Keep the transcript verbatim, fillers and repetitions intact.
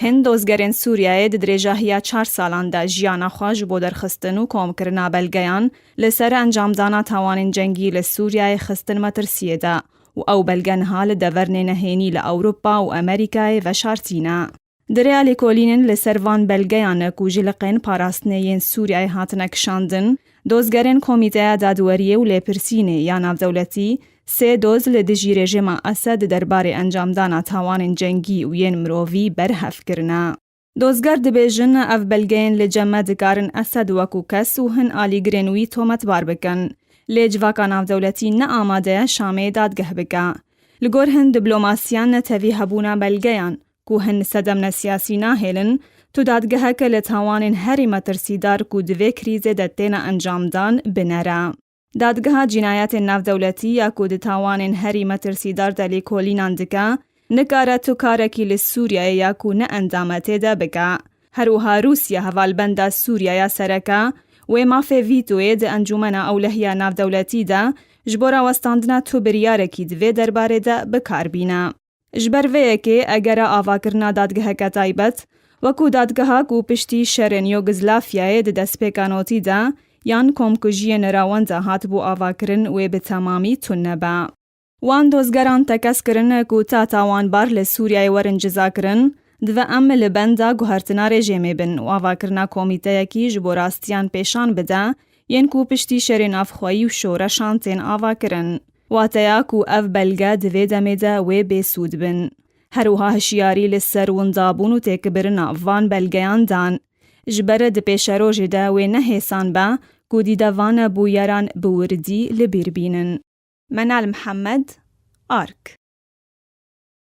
Hin dozgerên Sûriyeyê di dirêjahiya çar salan de jiyana xwe ji bo derxistin û komkirina belgeyan li ser encamdana tawanên cengî li Sûriyeyê xistin metirsiyê de û ew belge niha li devernê nehênî li Ewropa û Amerîkayê veşartîne. Di rêya lêkolînên li ser van belgeyan ku ji liqên parastinê yên Sûriyeyê hatine kişandin, dozgerên Komîteya Dadweriyê û Lêpirsînê ya Navdewletî sê doz li dijî rejîma Esed di derbarê encamdana tawanên cengî û yên mirovî berhev kirine. Dozger dibêjin, ev belgeyên li cem me dikarin Esed wekû kes û hin alîgirên wî tometbar bikin. Lê civaka navdewletî ne amade ye Şamê dadgeh bike. Li gor hin diplomasiyan netewî hebûna belgeyan, ku hin sedemne siyasî nahêlin, tu dadgeheke li tawanên herî metirsîdar ku di vê krîzê de têne encamdan, binere. Dadgeha Cînayetên Navdewletî ya ku di tawanên herî metirsîdar de lêkolînan dike, nikare tu karekî li Sûriyeyê ya ku ne endam e tê de bike. Her wiha Rûsya hevalbenda Sûriya ya sereke, wê mafê vîtoyê di Encûmena Ewlehiya Navdewletî de ji bo rawestandina tu biryarekî di vê derbarê de bi kar bîne. Ji ber vê yekê egera avakirina dadgeheke taybet, wekû dadgeha ku piştî şerên Yugoslaviyayê di destpêka notî de yan komkujiyên nerawenda hatibû avakirin wê bi temamî tune be. Wan dozgeran tekez kirin ku ta tawanbar li Sûriyeyê werin cizakirin, divê em li benda guhertina rejîmê bin û avakirina komîteyekî ji bo rastiyan pêşan bide, yên ku piştî şerên navxweyî û şoreşan tên avakirin. Wateya ku ev belge di vê demê de wê bêsûd bin. Her wiha hişyarî li ser windabûn û têkbirina van belgeyan dan. Ji ber di pêşerojê de wê ne hêsan be ku dîdevan bûyeran bi wirdî li bîr bînin. Menal Mihemed, Ark.